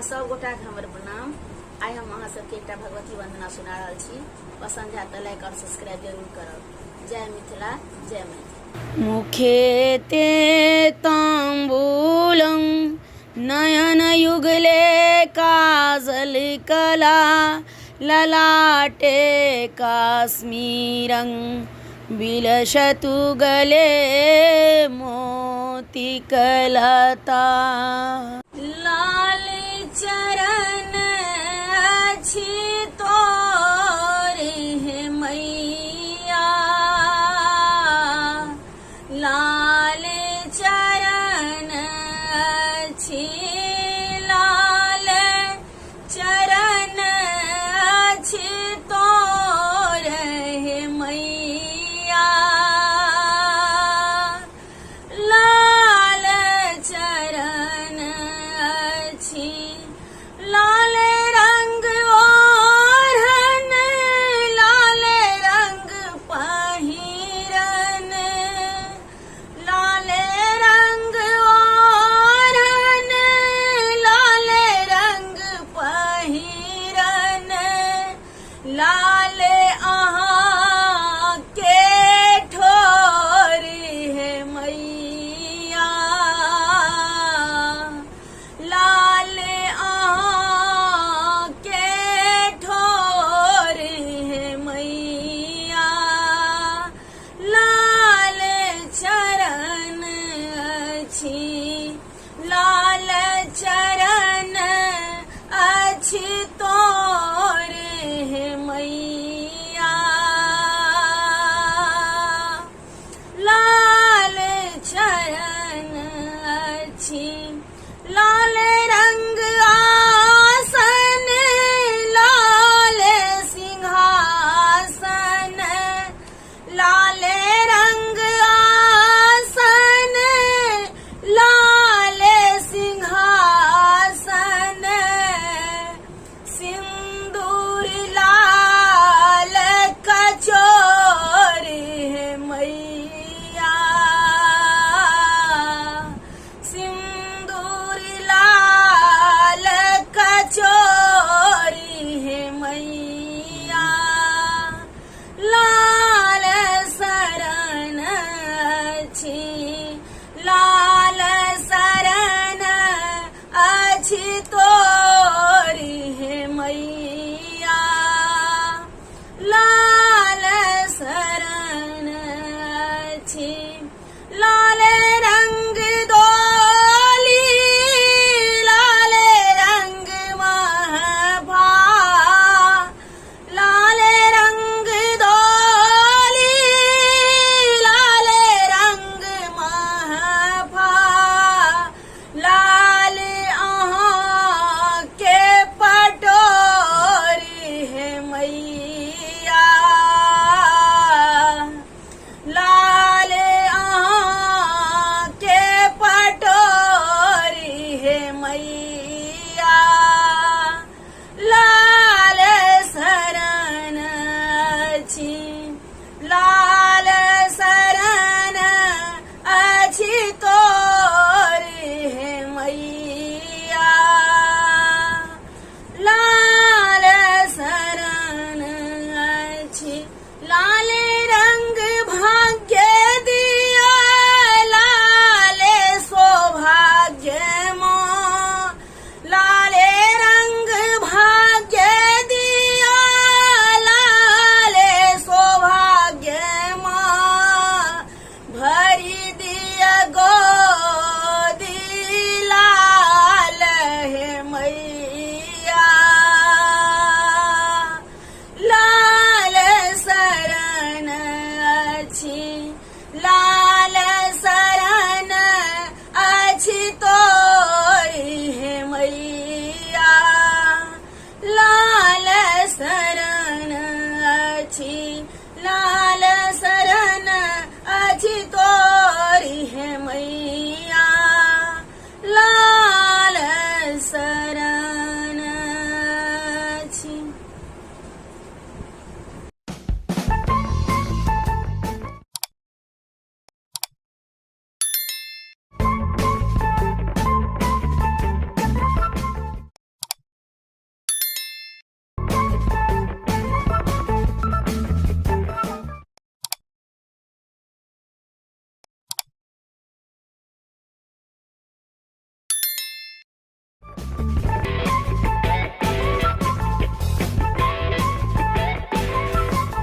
सब गोटाके हमर प्रणाम। आइ हम अहाँ सबके एकटा भगवती वंदना सुना रहल छी। पसंद हैत तऽ लाइक और सब्सक्राइब जरूर करब। जय मिथिला, जय मैथिली। मुखे ते ताम्बूलं नयन युगले काजल कला ललाटे काश्मीरं विलसतु गले मोतिकलता। लाल चरण अछि तोर हे मैया, लाल चरण अछि, लाल चरण अछि तोर हे मैया, लाल चरण अछि।